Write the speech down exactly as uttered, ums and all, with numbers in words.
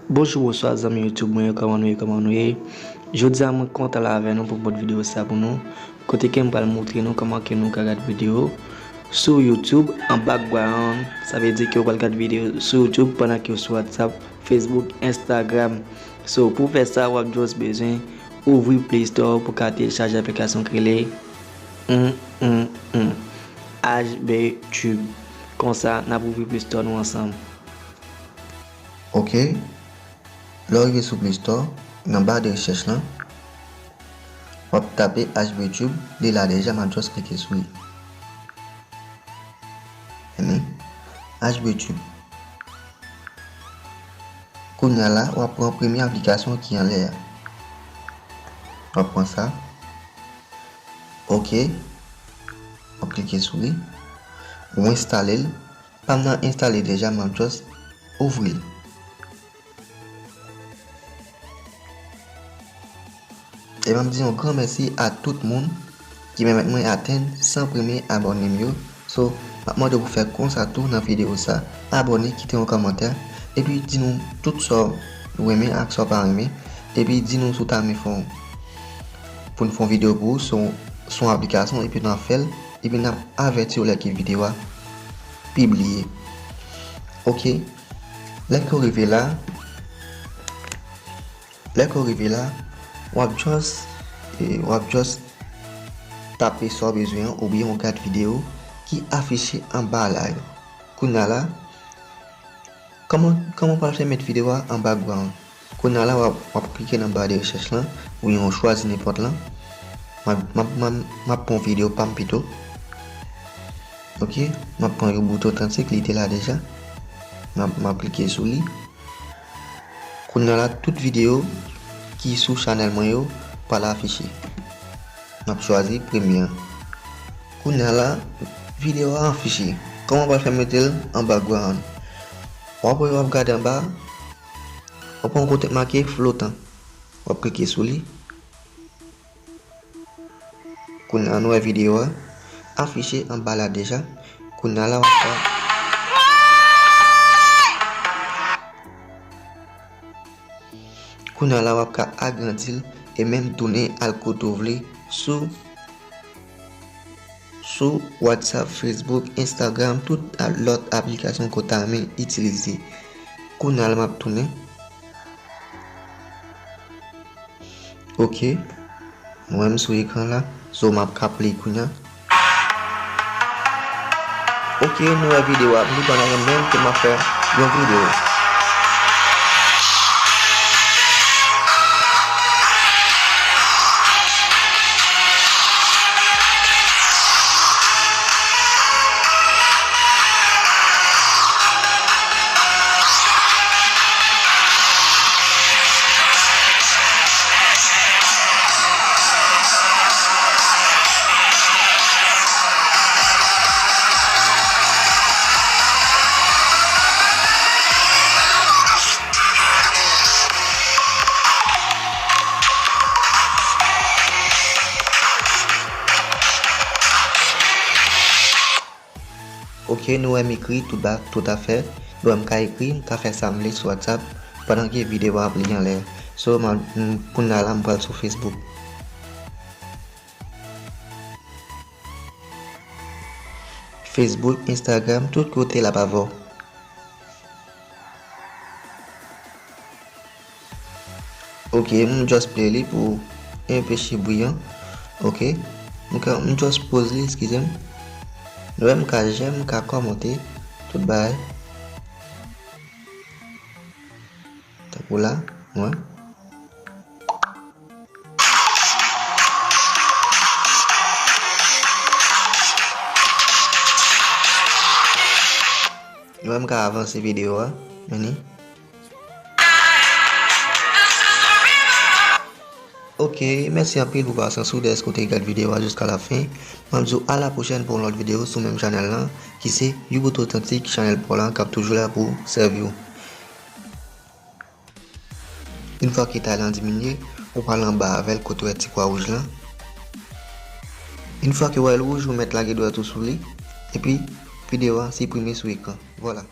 Bonjou, bonswa, zanmi YouTube mwen yo, kòman nou ye, kòman nou ye? Jodi a, mwen kontan la avè nou pou m pote videyo sa pou nou, kote ke m pral montre nou kòman ke nou ka gade videyo sou YouTube an background. Sa vle di ke w pral gade videyo sou YouTube pandan ke w sou WhatsApp, Facebook, Instagram. So, pou fè sa, w ap just bezwen ouvri Play Store pou ka telechaje aplikasyon ki rele, hmm, hmm, hmm, H B Tube. Konsa, n ap ouvri Play Store nou ansanm. Ok. Lè w rive sou Play Store, nan ba de rechèch lan, w ap tape H B Tube, li la deja, m ap just klike sou li. Vini. H B Tube. Kounye a la, w ap pran premye aplikasyon ki anlè a. W ap pran sa. Ok. W ap klike sou li. Ou enstale l. Pa m nan enstale deja, m ap just ouvri l. E m ap di yon gran mèsi a tout moun ki pèmèt mwen atenn san premye abòne m yo. So, m ap mande w pou fè konsa tou nan videyo sa. Abòne, kite yon kòmantè, epi di nou tout sa w renmen ak sa w pa renmen. Epi di nou si w ta renmen fè yon, pou n fè yon videyo pou ou sou, sou yon aplikasyon, epi n a fè l, epi n ap avèti w lè ke videyo a pibliye. Ok. Lè ke w rive la, lè ke w rive la, w ap just, e, w ap just tape sa w bezwen an, oubyen w gad videyo ki afiche anba la yo. Kounye a la, kòman, kòman w pral fè met videyo a an background? Kounye a la, w ap, w ap klike nan ba de rechèch lan, oubyen w chwazi nenpòt lan. M ap, m ap, m ap, m ap pran videyo pa m pito. Ok, m ap pran yon bout otantik, li te la deja. M ap, m ap klike sou li. Kounye a la, tout videyo ki sou chanèl mwen yo pral afiche. M ap chwazi premye an. Kounye a la, videyo a afiche. Kòman w pral fè mete l an background? W ap wè, w ap gade anba, w ap wè yon kote k make flotan. W ap klike sou li. Kounye a nou wè videyo a afiche anba la deja. Kounye a la w ap ka, kounye a la w ap ka agrandi l e menm tounen al kote w vle sou, sou WhatsApp, Facebook, Instagram, tout a-, lòt aplikasyon ke w ta renmen itilize. Kounye a la m ap tounen. Ok. Nou wè m sou ekran la. So, m ap ka play kounye a. Ok, nou wè videyo a. Nou pandan menm ke m ap fè yon videyo. Ok, nou wè m ekri tout ba, tout afè. Nou wè m ka ekri, m ka fè sa m vle sou WhatsApp pandan ke videyo a ap li anlè. So, m a, m, kounye a la, m pral sou Facebook. Facebook, Instagram, tout kote l ap avè w. Ok, m just play li pou anpeche bri an. Ok. M ka, m just pause li, eskize m. Nou wè m ka j'aime, m ka kòmante, tout bagay. Tankou la, nou wè. Nou wè m ka avanse videyo a, vini. Ok, mèsi anpil pou pasyans ou dèske w te gade videyo a jiska la fen. M ap di w a la pwochèn pou yon lòt videyo sou menm chanèl lan, ki se Youbout Otantik, chanèl pa w lan k ap toujou la pou sèvi w. Yon fwa ke tay lan diminye, ou pral anba avè l kote w wè ti kwa wouj lan. Yon fwa ke w wè l wouj, ou mèt lage dwèt ou sou li, epi videyo a siprime sou ekran. Vwala.